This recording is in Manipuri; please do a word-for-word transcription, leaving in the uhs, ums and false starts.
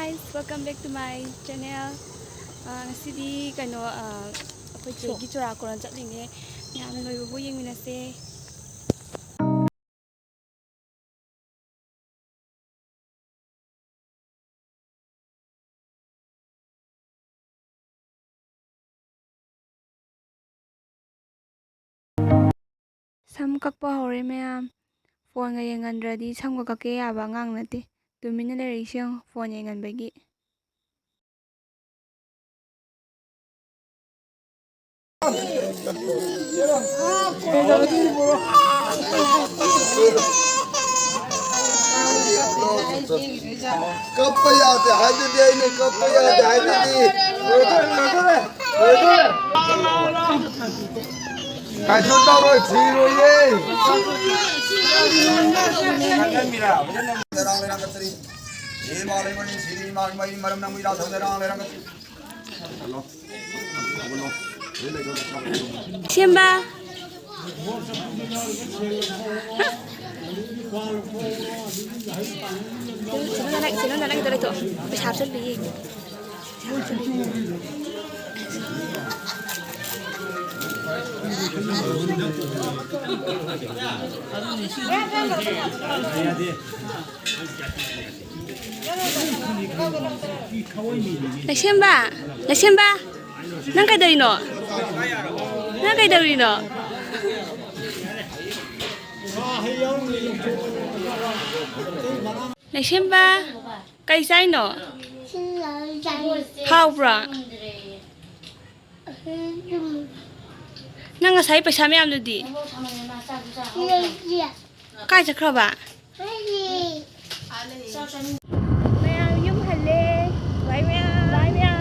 Welcome back to my channel. ꯑꯥ, ꯉꯁꯤꯗꯤ ꯀꯩꯅꯣ, ꯑꯥ, ꯑꯩꯈꯣꯏ ꯆꯦꯒꯤ ꯆꯨꯔꯥꯀꯣꯔꯣꯟ ꯆꯠꯂꯤꯅꯦ꯫ ꯃꯌꯥꯝꯅ ꯂꯣꯏꯕꯕꯨ ꯌꯦꯡꯃꯤꯟꯅꯁꯦ꯫ ꯁꯝ ꯀꯛꯄ ꯍꯧꯔꯦ ꯃꯌꯥꯝ꯫ ꯐꯣꯟꯒ ꯌꯦꯡꯍꯟꯗ꯭ꯔꯗꯤ ꯁꯝꯒ ꯀꯛꯀꯦ ꯌꯥꯕ ꯑꯉꯥꯡ ꯅꯠꯇꯦ꯫ ꯇꯨꯃꯤꯟꯅ ꯂꯩꯔꯛꯏꯁꯦ ꯌꯦꯡꯉꯣ, ꯐꯣꯟ ꯌꯦꯡꯍꯟꯕꯒꯤ꯫ ꯀꯞꯄ ꯌꯥꯗꯦ ꯍꯥꯏꯗꯨꯗꯤ, ꯑꯩꯅ ꯀꯞꯄ ꯌꯥꯗꯦ ꯍꯥꯏꯗꯨꯗꯤ꯫ ꯂꯣꯏꯗꯣꯔꯦ, ꯂꯣꯏꯗꯣꯔꯦ, ꯂꯣꯏꯗꯣꯔꯦ꯫ ꯀꯩꯁꯨ ꯇꯧꯔꯣꯏ, ꯁꯤꯔꯣꯏꯌꯦ꯫ ꯉꯥꯡꯉꯝꯃꯤꯔꯥ? ꯁꯤꯔꯤ ꯃꯥ ꯂꯩꯕꯅꯤ, ꯁꯤꯔꯤ ꯃꯥ ꯃꯩ ꯃꯔꯝ ꯅꯪ ꯃꯩ ꯂꯥꯎ ꯊꯧꯗꯔꯥ ꯂꯩꯔꯝꯒꯅꯤ꯫ ꯁꯦꯝꯕ꯫ ꯁꯤꯅꯣꯅ ꯅꯪ, ꯁꯤꯅꯣꯅ ꯅꯪꯒꯤꯗꯣ ꯂꯩꯊꯣꯛꯑꯣ꯫ ꯄꯩꯁꯥ ꯍꯥꯞꯆꯤꯟꯕꯤꯒꯤ꯫ ꯂꯩꯁꯦꯝꯕ, ꯂꯩꯁꯦꯝꯕ, ꯅꯪ ꯀꯩꯗꯧꯔꯤꯅꯣ? ꯅꯪ ꯀꯩꯗꯧꯔꯤꯅꯣ? ꯂꯩꯁꯦꯝꯕ, ꯀꯩ ꯆꯥꯏꯅꯣ? ꯍꯥꯎꯕ꯭ꯔꯣ? ꯅꯪ ꯉꯁꯥꯏ ꯄꯩꯁꯥ ꯃꯌꯥꯝꯗꯨꯗꯤ? ꯀꯥꯏ ꯆꯠꯈ꯭ꯔꯕ? ꯃꯌꯥꯝ ꯌꯨꯝ ꯍꯜꯂꯦ꯫ ꯕꯥꯏ ꯃꯌꯥꯝ꯫ ꯕꯥꯏ ꯃꯌꯥꯝ꯫